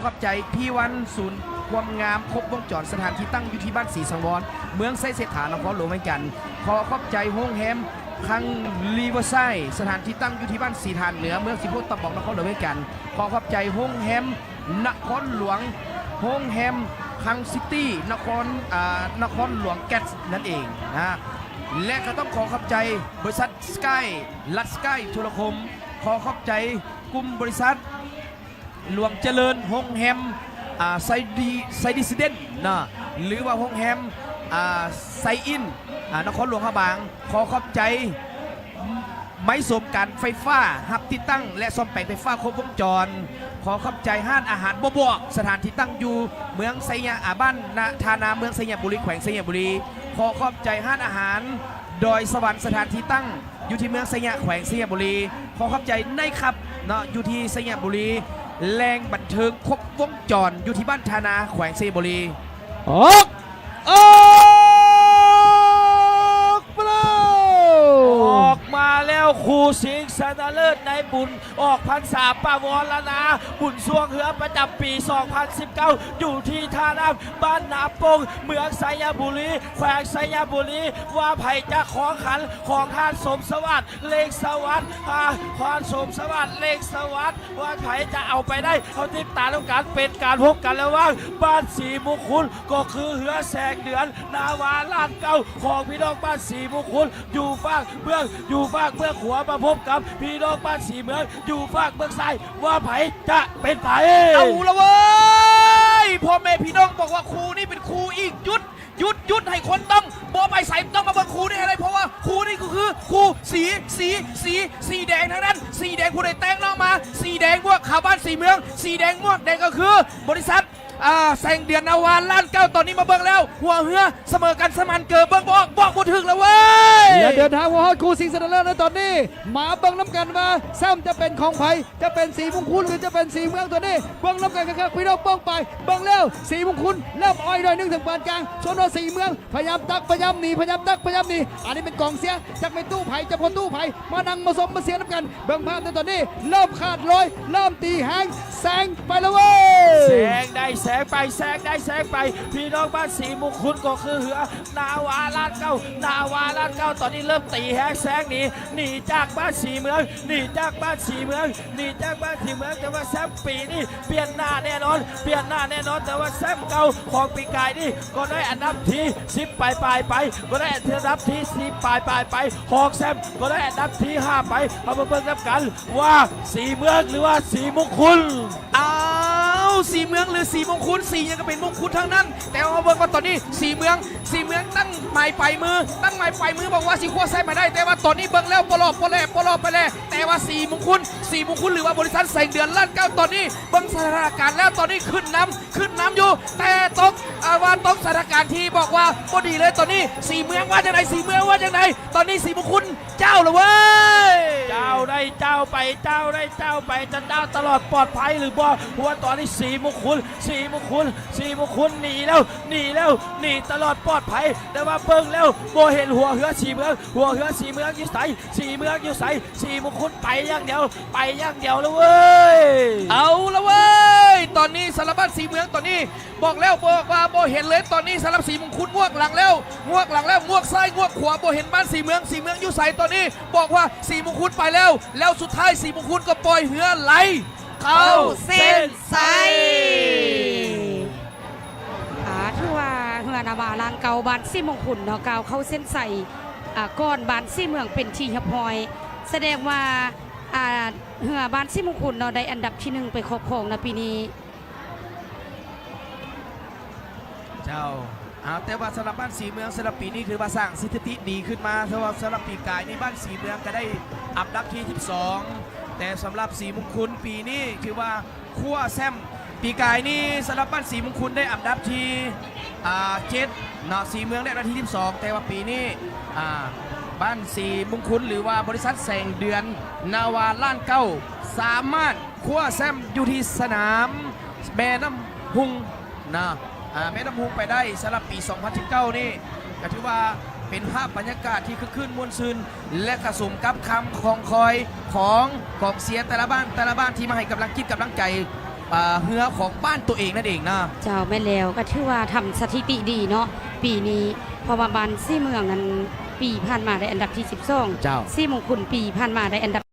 ຂອບໃຈພີວັນ ສູນຄວາມງາມຄົບວົງຈອນ ສະຖານທີ່ຕັ້ງຢູ່ທີ່ບ້ານສີສັງວອນ ເມືອງໄຊເສດຖາ ນະຄອນຫຼວງວຽງຈັນ. ຂໍຂອບໃຈໂຮງແຮມຄັງຣີເວີໄຊ ສະຖານທີ່ຕັ້ງຢູ່ທີ່ບ້ານສີທ່າເໜືອ ເມືອງສີໂພດຕາບອກ ນະຄອນຫຼວງວຽງຈັນ. ຂໍຂອບໃຈໂຮງແຮມນະຄອນຫຼວງ ໂຮງແຮມຄັງຊິຕີ ນະຄອນ ອາ ນະຄອນຫຼວງແກັດນັ້ນເອງນະ ແລະ ກໍຕ້ອງຂໍຂອບໃຈບໍລິສັດສະກາຍ ລັດສະກາຍໂທລະຄົມ. ຂໍຂອບໃຈກຸ່ມບໍລິສັດ ຫຼວງຈະເລີນ ໂຮງແຮມ ອາ ໄຊດີ ໄຊດີຊີເດັນນະ ຫຼືວ່າໂຮງແຮມ ອາ ໄຊອິນ ອາ ນະຄອນຫຼວງພະບາງ. ຂໍຂອບໃຈໄມ້ສົມການໄຟຟ້າ ຮັບຕິດຕັ້ງ ແລະ ສ້ອມແປງໄຟຟ້າຄົບວົງຈອນ. ຂໍຂອບໃຈຮ້ານອາຫານບໍ່ບອກ ສະຖານທີ່ຕັ້ງຢູ່ເມືອງໄຊຍະ ອາ ບ້ານນາ ທ່ານາ ເມືອງໄຊຍະບູລີ ແຂວງໄຊຍະບູລີ. ຂໍຂອບໃຈຮ້ານອາຫານ ດອຍສະຫວັນ ສະຖານທີ່ຕັ້ງຢູ່ທີ່ເມືອງໄຊຍະ ແຂວງໄຊຍະບູລີ. ຂໍຂອບໃຈໄນຄລັບເນາະ ຢູ່ທີ່ໄຊຍະບູລີ ແຫຼ່ງບັນເທີງຄົບວົງຈອນຢູ່ທີ່ບ້ານທ່ານາ ແຂວງໄຊຍະບູລີ. ອອກ ອອກມາແລ້ວ ອອກມາແລ້ວ ຄູ່ຊິງຊະນະເລີດໃນບຸນ ອອກພັນສາປະວໍລະນາ ບຸນຊ່ວງເຮືອປະຈຳປີສອງພັນສິບເກົ້າ ຢູ່ທີ່ທ່ານ້ຳບ້ານນາໂປ່ງ ເມືອງໄຊຍະບູລີ ແຂວງໄຊຍະບູລີ ວ່າໃຜຈະຄອງຂັນຂອງທ່ານສົມສະຫວັດ ເລັງສະຫວັດ ອາ ທ່ານສົມສະຫວັດ ເລັງສະຫວັດ ວ່າໃຜຈະເອົາໄປໄດ້ ເຮົາຕິດຕາມນຳກັນ. ເປັນການພົບກັນລະຫວ່າງບ້ານສີມຸງຄຸນ ກໍຄືເຮືອແສງເດືອນ ນາວາລ້ານເກົ້າ ຂອງພີ່ນ້ອງບ້ານສີມຸງຄຸນ ຢູ່ຟາກເບື້ອງ ຢູ່ຟາກເບື້ອງຂວາ ມາພົບກັບພີ່ນ້ອງບ້ານສີເມືອງ ຢູ່ຟາກເບື້ອງຊ້າຍ ວ່າໃຜຈະເປັນໃຜ. ເອົາລະເວີຍ ພໍ່ແມ່ພີ່ນ້ອງບອກວ່າຄູ່ນີ້ເປັນຄູ່ອີກ ຢຸດ ຢຸດ ຢຸດ ໃຫ້ຄົນຕ້ອງບໍ່ໄປໃສ ຕ້ອງມາເບິ່ງຄູ່ນີ້ໃຫ້ໄດ້ ເພາະວ່າຄູ່ນີ້ກໍຄືຄູ່ສີ ສີ ສີ ສີແດງທັງນັ້ນ ສີແດງຜູ້ໃດແຕ່ງນ້ອງມາ ສີແດງໝວກຂາວບ້ານສີເມືອງ ສີແດງໝວກແດງກໍຄືບໍລິສັດ ອາ ແສງເດືອນນາວາລ້ານເກົ້າ. ຕອນນີ້ມາເບິ່ງແລ້ວ ຫົວເຮືອສະເໝີກັນສະໝັນເກີ ເບິ່ງບໍ່ອອກ ບອກບໍ່ຖືກລະເວີຍ ແລະ ເດີນທາງມາຮອດຄູ່ຊິງຊະນະເລີດໃນຕອນນີ້ ມາເບິ່ງນຳກັນວ່າແຊ້ມຈະເປັນຂອງໃຜ ຈະເປັນສີມຸງຄຸນ ຫຼື ຈະເປັນສີເມືອງ ຕອນນີ້ເບິ່ງນຳກັນຄັກໆ ພີ່ນ້ອງປ້ອງປາຍ. ເບິ່ງແລ້ວສີມຸງຄຸນເລີ່ມອ່ອຍໜ້ອຍໜຶ່ງ ເຖິງປານກາງ ສ່ວນວ່າສີເມືອງພະຍາຍາມຕັກ ພະຍາຍາມໜີ ພະຍາຍາມຕັກ ພະຍາຍາມໜີ. ອັນນີ້ເປັນກອງເຊຍ ຈັກແມ່ນຕູ້ໃຜ ຈັກພໍ່ຕູ້ໃຜ ມານັ່ງມາຊົມມາເຊຍນຳກັນ. ເບິ່ງພາບໃນຕອນນີ້ ເລີ່ມຂາດລອຍ ເລີ່ມຕີແຮງ ແຊງໄປແລ້ວເວີຍ ແຊງໄດ້ແຊງໄປ ແຊງໄດ້ແຊງໄປ ພີ່ນ້ອງບ້ານສີມຸງຄຸນ ກໍຄືເຮືອນາວາລ້ານເກົ້າ ນາວາລ້ານເກົ້າ ຕອນນີ້ເລີ່ມຕີແຮງແຊງໜີ ໜີຈາກບ້ານສີເມືອງ ໜີຈາກບ້ານສີເມືອງ ໜີຈາກບ້ານສີເມືອງ. ແຕ່ວ່າແຊ້ມປີນີ້ປ່ຽນໜ້າແນ່ນອນ ປ່ຽນໜ້າແນ່ນອນ ແຕ່ວ່າແຊ້ມເກົ່າຂອງປີກາຍນີ້ກໍໄດ້ອັນດັບທີສິບປາຍໆໄປ ກໍໄດ້ອັນດັບທີສິບປາຍໆໄປ ຮອງແຊ້ມກໍໄດ້ອັນດັບທີຫ້າໄປ. ເຮົາມາເບິ່ງນຳກັນວ່າສີເມືອງ ຫຼືວ່າສີມຸງຄຸນ. ອ້າວ ສີເມືອງ ຫຼື ສີມຸງຄຸນ ສີຫຍັງກໍເປັນມຸງຄຸນທັງນັ້ນ. ແຕ່ວ່າເຮົາເບິ່ງວ່າຕອນນີ້ສີເມືອງ ສີເມືອງຕັ້ງໝາຍປາຍມື ຕັ້ງໝາຍປາຍມື ບອກວ່າຊິຄວ້າແຊ້ມໃຫ້ໄດ້. ແຕ່ວ່າຕອນນີ້ເບິ່ງແລ້ວ ບໍ່ຫຼອກບໍ່ແຫຼ ບໍ່ຫຼອກໄປແລ. ແຕ່ວ່າສີມຸງຄຸນ ສີມຸງຄຸນ ຫຼືວ່າບໍລິສັດແສງເດືອນລ້ານເກົ້າ ຕອນນີ້ເບິ່ງສະຖານະການແລ້ວ ຕອນນີ້ຂຶ້ນນຳ ຂຶ້ນນຳຢູ່ ແຕ່ຕົກ ເອີ ວ່າຕົກສະຖານະການທີ່ບອກວ່າບໍ່ດີເລີຍ. ຕອນນີ້ສີເມືອງວ່າຈັ່ງໃດ ສີເມືອງວ່າຈັ່ງໃດ? ຕອນນີ້ສີມຸງຄຸນ ເຈົ້າລະເວີຍ ເຈົ້າໄດ້ເຈົ້າໄປ ເຈົ້າໄດ້ເຈົ້າໄປ ຈະເຈົ້າຕະຫຼອດປອດໄພຫຼືບໍ່? ເພາະວ່າຕອນນີ້ສີມຸງຄຸນ ສີມຸງຄຸນ ສີມຸງຄຸນໜີແລ້ວ ໜີແລ້ວ ໜີຕະຫຼອດປອດໄພ. ແຕ່ວ່າເບິ່ງແລ້ວບໍ່ເຫັນຫົວເຮືອສີເມືອງ ຫົວເຮືອສີເມືອງຢູ່ໃສ? ສີເມືອງຢູ່ໃສ? ສີມຸງຄຸນໄປຢ່າງດຽວ ໄປຢ່າງດຽວລະເວີຍ ເອົາລະເວີຍ. ຕອນນີ້ສາລະບ້ານສີເມືອງ ຕອນນີ້ ບອກແລ້ວ ບອກວ່າບໍ່ເຫັນເລີຍ. ຕອນນີ້ສຳລັບສີມຸງຄຸນ ງວກຫຼັງແລ້ວ ງວກຫຼັງແລ້ວ ງວກຊ້າຍ ງວກຂວາ ບໍ່ເຫັນບ້ານສີເມືອງ. ສີເມືອງຢູ່ໃສ? ຕອນນີ້ບອກວ່າສີມຸງຄຸນໄປແລ້ວ ແລ້ວສຸດທ້າຍສີມຸງຄຸນກໍປ່ອຍເຮືອໄຫຼເຂົ້າເສັ້ນໄຊ. ອາ ຖືວ່າເຮືອນາວາລ້ານເກົ້າ ບ້ານສີມຸງຄຸນເນາະ ກ້າວເຂົ້າເສັ້ນໄຊ ອາ ກ່ອນບ້ານສີເມືອງເປັນທີ່ຮຽບຮ້ອຍ. ສະແດງວ່າ ອາ ເຮືອບ້ານສີມຸງຄຸນເນາະ ໄດ້ອັນດັບທີໜຶ່ງໄປຄອບຄອງໃນປີນີ້. ເຈົ້າ ເອົາ ແຕ່ວ່າສຳລັບບ້ານສີເມືອງ ສຳລັບປີນີ້ຖືວ່າສ້າງສະຖິຕິດີຂຶ້ນມາ. ເພາະວ່າສຳລັບປີກາຍນີ້ ບ້ານສີເມືອງກໍໄດ້ອັນດັບທີສິບສອງ ແຕ່ສຳລັບສີມຸງຄຸນປີນີ້ຖືວ່າຄວ້າແຊ້ມ. ປີກາຍນີ້ສຳລັບບ້ານສີມຸງຄຸນໄດ້ອັນດັບທີ ອາ ເຈັດເນາະ ສີເມືອງໄດ້ອັນດັບທີສິບສອງ ແຕ່ວ່າປີນີ້ ອາ ບ້ານສີມຸງຄຸນ ຫຼືວ່າບໍລິສັດແສງເດືອນນາວາລ້ານເກົ້າ ສາມາດ ຄວ້າແຊ້ມຢູ່ທີ່ສະໜາມແມ່ນ້ຳຮຸ່ງນະ ອາ ແມ່ນ້ຳຮຸ່ງໄປໄດ້. ສຳລັບປີສອງພັນສິບເກົ້ານີ້ ກໍຖືວ່າເປັນພາບບັນຍາກາດທີ່ຄຶກຄື້ນມ່ວນຊື່ນ ແລະ ກະສົມກັບຄວາມຄອງຄອຍຂອງກອງເຊຍແຕ່ລະບ້ານ ແຕ່ລະບ້ານທີ່ມາໃຫ້ກຳລັງຈິດກຳລັງໃຈ ອ່າ ເຮືອຂອງບ້ານຕົວເອງນັ້ນເອງເນາະ. ເຈົ້າ ແມ່ນແລ້ວ ກໍຖືວ່າທຳສະຖິຕິດີເນາະ ປີນີ້ ເພາະວ່າບ້ານສີເມືອງນັ້ນ ປີຜ່ານມາໄດ້ອັນດັບທີສິບສອງ ເຈົ້າ ສີມຸງຄຸນປີຜ່ານມາໄດ້ອັນດັບ